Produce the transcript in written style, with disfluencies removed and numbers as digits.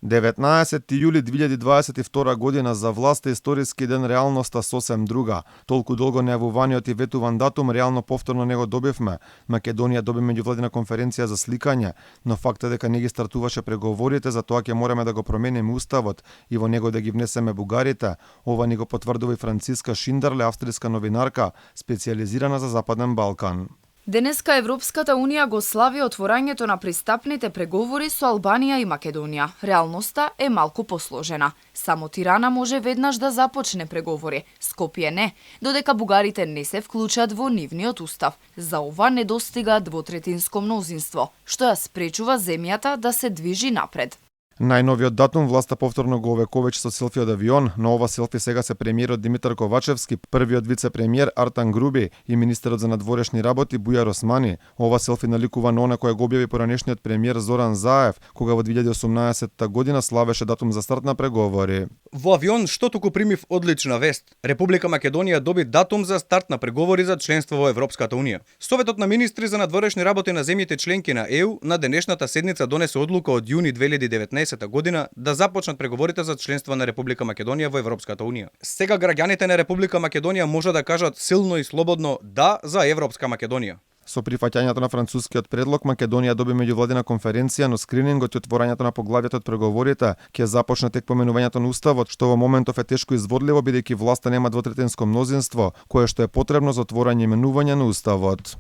19 јули 2022 година за власта историски ден, реалноста сосем друга. Толку долго нејавуваниот и ветуван датум реално повторно не го добивме. Македонија доби меѓувладина конференција за сликање, но фактот дека не ги стартуваше преговорите, за тоа ќе мораме да го промениме уставот и во него да ги внесеме бугарите. Ова ни го потврдува и Франциска Шиндерле, австријска новинарка, специјализирана за Западен Балкан. Денеска Европската Унија го слави отворањето на пристапните преговори со Албанија и Македонија. Реалноста е малку посложена. Само Тирана може веднаш да започне преговори, Скопје не, додека бугарите не се вклучат во нивниот устав. За ова недостига двотретинско мнозинство, што ја спречува земјата да се движи напред. Најновиот датум власта повторно го овековечи со селфи од авион. На ова селфи сега се премиерот Димитар Ковачевски, првиот вице-премиер Артан Груби и министерот за надворешни работи Бујар Османи. Ова селфи наликува на она која го објави поранешниот премиер Зоран Заев, кога во 2018 година славеше датум за старт на преговори. Во авион што туку примив одлична вест. Република Македонија доби датум за старт на преговори за членство во Европската Унија. Советот на министри за надворешни работи на земјите членки на ЕУ на денешната седница донесе одлука од јуни 2019 година да започнат преговорите за членство на Република Македонија во Европската Унија. Сега граѓаните на Република Македонија може да кажат силно и слободно да за Европска Македонија. Со прифаќањето на францускиот предлог, Македонија доби меѓувладина конференција, но скринингот и отворањето на поглавјето од преговорите ќе започне тек поменувањето на уставот, што во моментов е тешко изводливо бидејќи власта нема двотретинско мнозинство, кое што е потребно за отворање и менување на уставот.